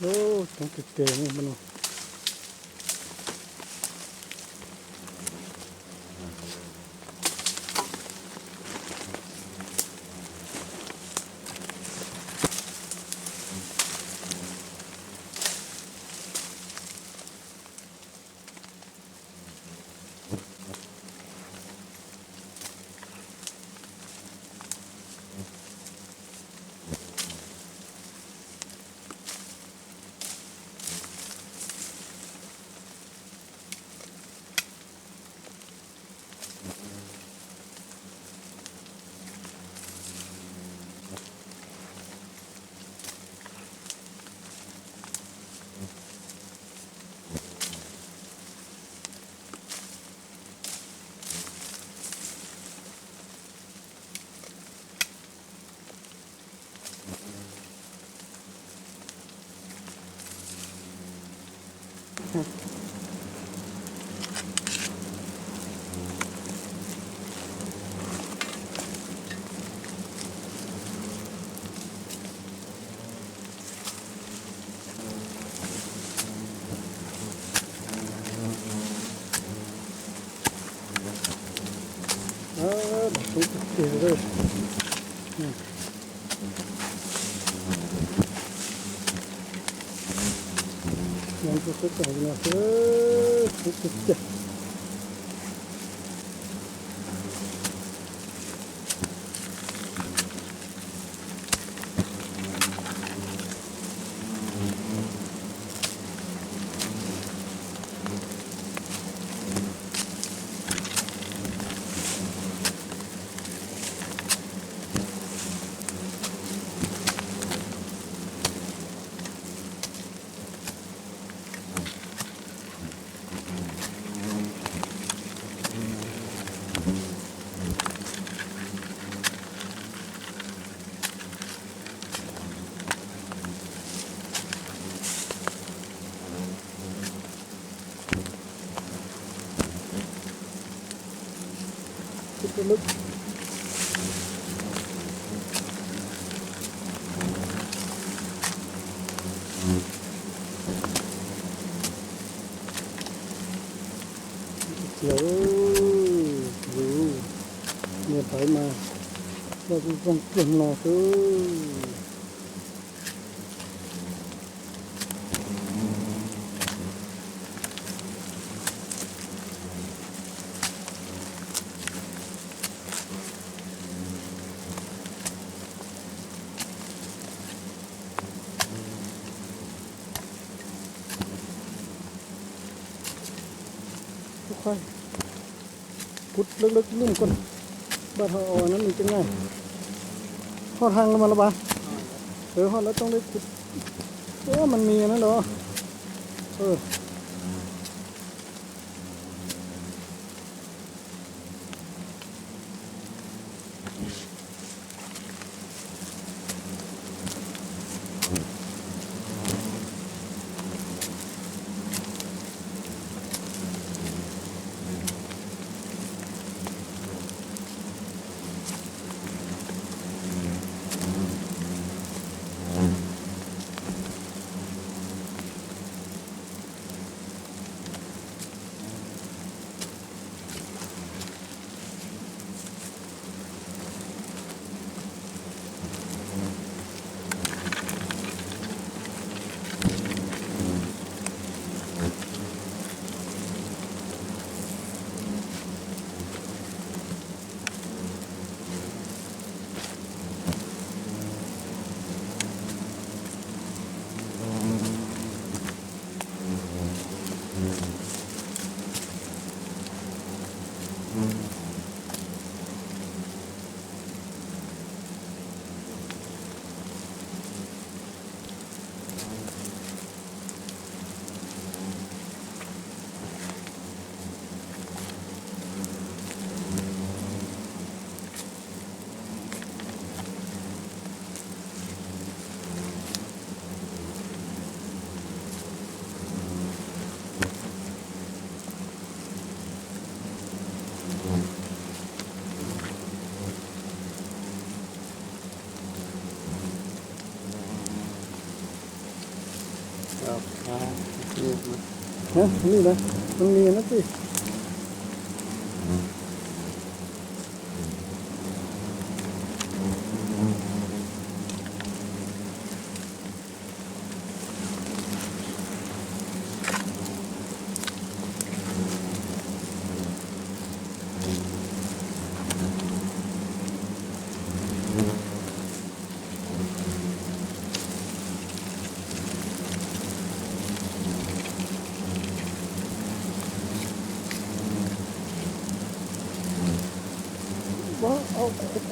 Coob kawg kiag no. Dam coob tiag tiag. Yog tus xub kom no xwb, coob tiag tiag. Tiag, yus niag pawv mas loj zoo kawg no xwb. Ub, kuv lawv lawv lub koj npaj ho os na, nws cov nqaij hoj heev mas los mas. Hoj lawv tau lawv kuv, ub, mas nias na los. Nim no, nim no tij.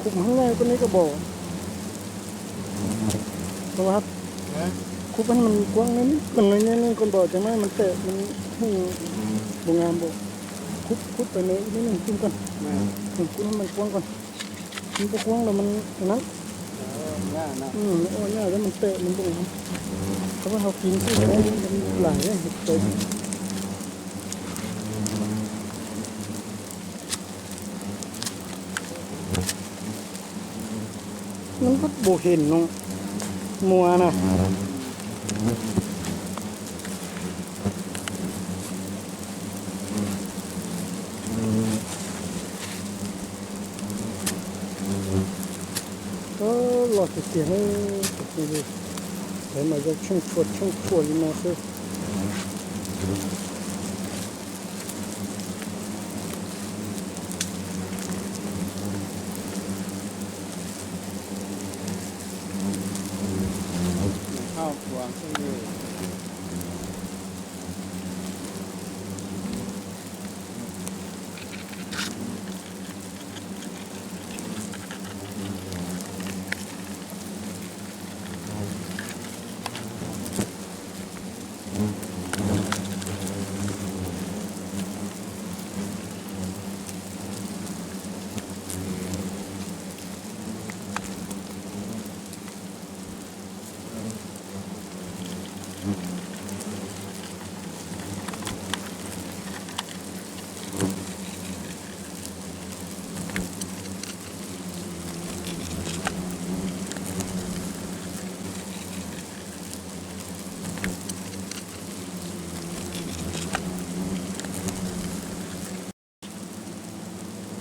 Khub heev na koj neb koj npam. Khub mas kuab ne, koj npam ces mas mas tes mas heej npaum nga npaum. Khub khub tais nws ib lub neej tug koj, kuab mas kuab koj, nws kuab kuab los mas na. Ua nyaj mas tes nws npaum, koj hau kis xwb, lam tes. Nws koj npaum hem no muag na. Los tiag tiag, tes mas yog tsheej tshuaj tsheej tshuaj li no xwb.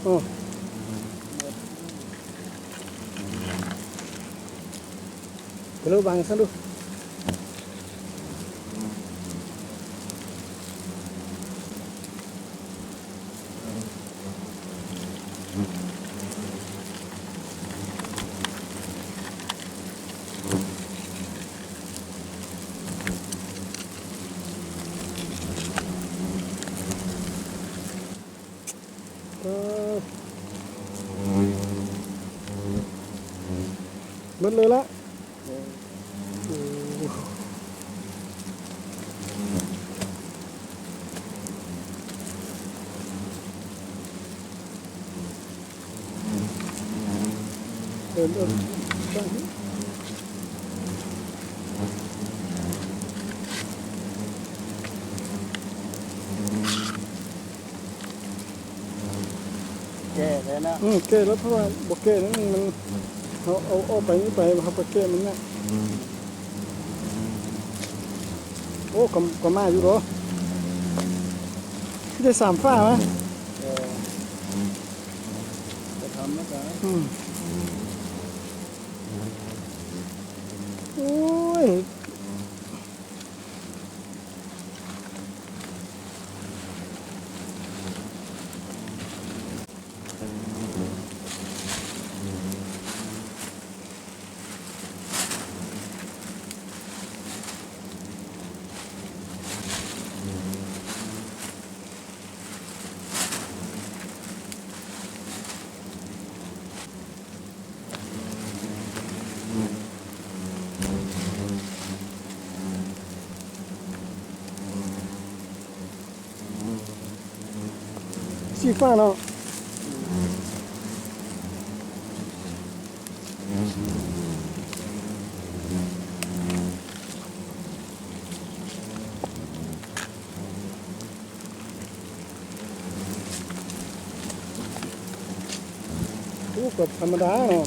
Kuv lub vas xab ntuj. Muab lawm lawm. Ke lawm, pab npua ke, au pais ib pais ho pab ke mas nyaj. Ua kom mas yus los, nce xam faj mas. Xij faj no. Ub, kom tham ma da no.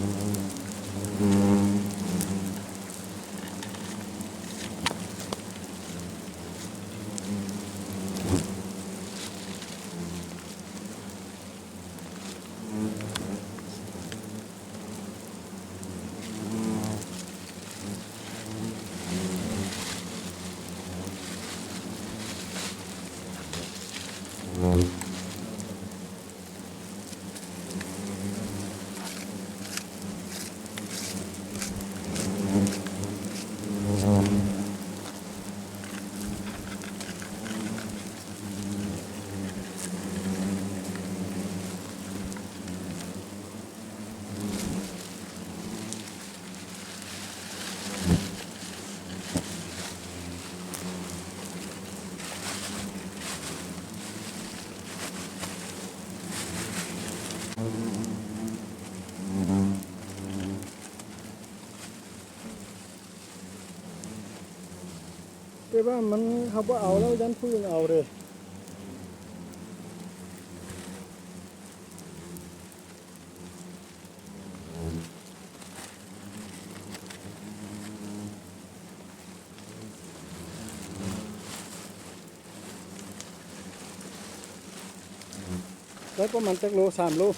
Ces ba mas hab puab aus lawm, yab phooj ywg aus de. Lawv puab mas tej lub xam lub.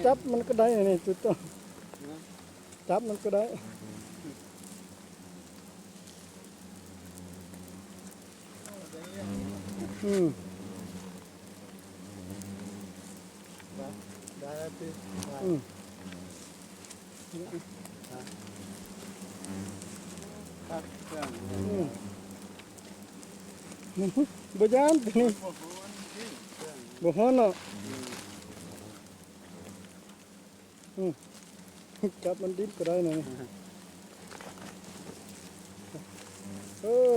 Cab mas koj dai ne, tus tau. Cab mas koj dai. Npua yab ntawm no, npua huab no. Cab mas dib koj dai no.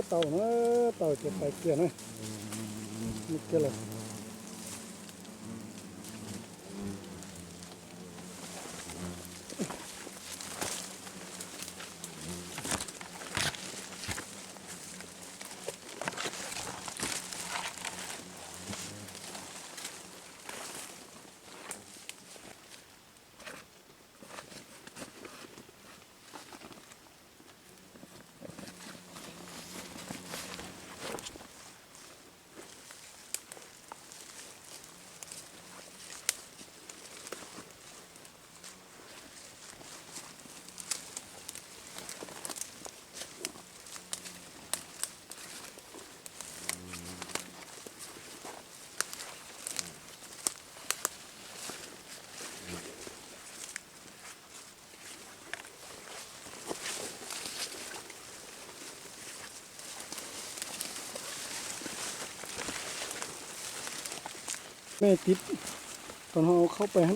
Tau na, tau ces pais kiag na. Kiag lawm. Mej tiv tom no ua khaub pais.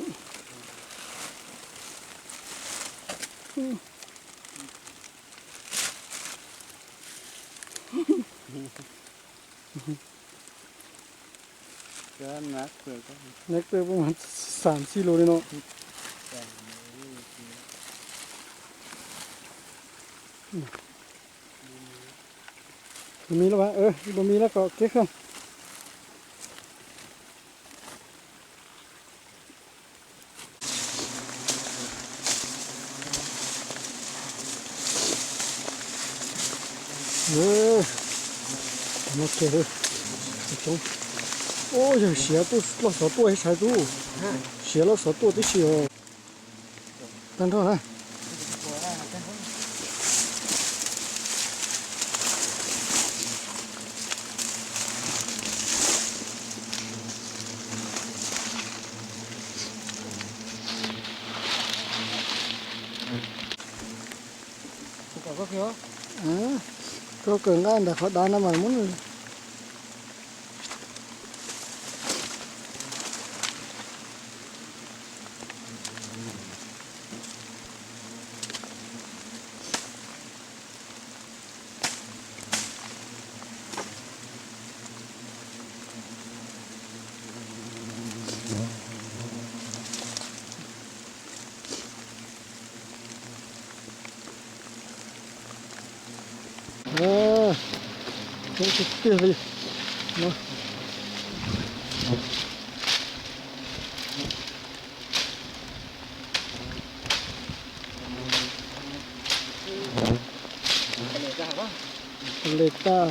Nab kawg puab mas xam xij lus li no. Lus mis lawm, lus mis lawm kom kev kawg. Ua yawg siav tuaj loj xov tuaj ib sab tub. Siav loj xov tuaj tib si os. Tag nrho na. Koj kawm nqaij ntawm qhov dav no mas muab. Coob tiag tiag li no. Le tag,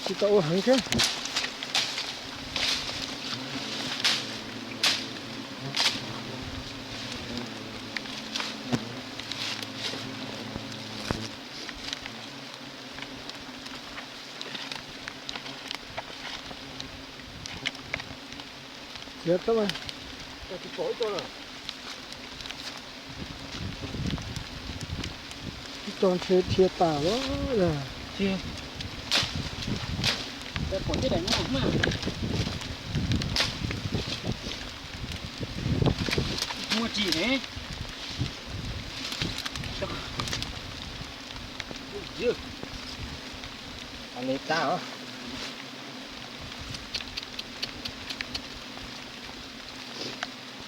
tsis tau ua heev thiab. Khiav tau, ib co ntshe dhia tas lawm. Muaj tsis ne. Li tag os.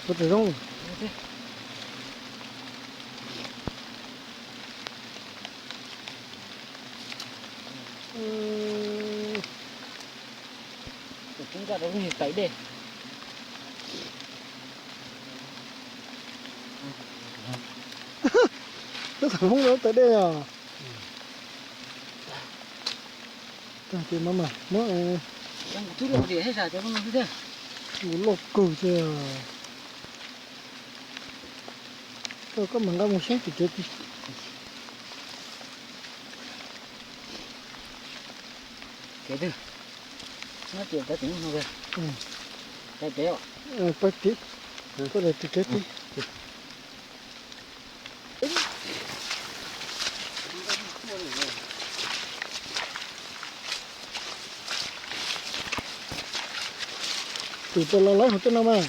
Ua tsis zoo. Tawm dej. Twb thaum hoob no tawm dej os. Tag ces mas mas muab. Ua loj kawg thiab. Koj, koj mam nqa mus saib tim kev tid. Kev twg? Nyob tim cov tim no. Pais pem. Pais tim, koj daim tim kev tid. Tus puas los lawv hauv tej no mas?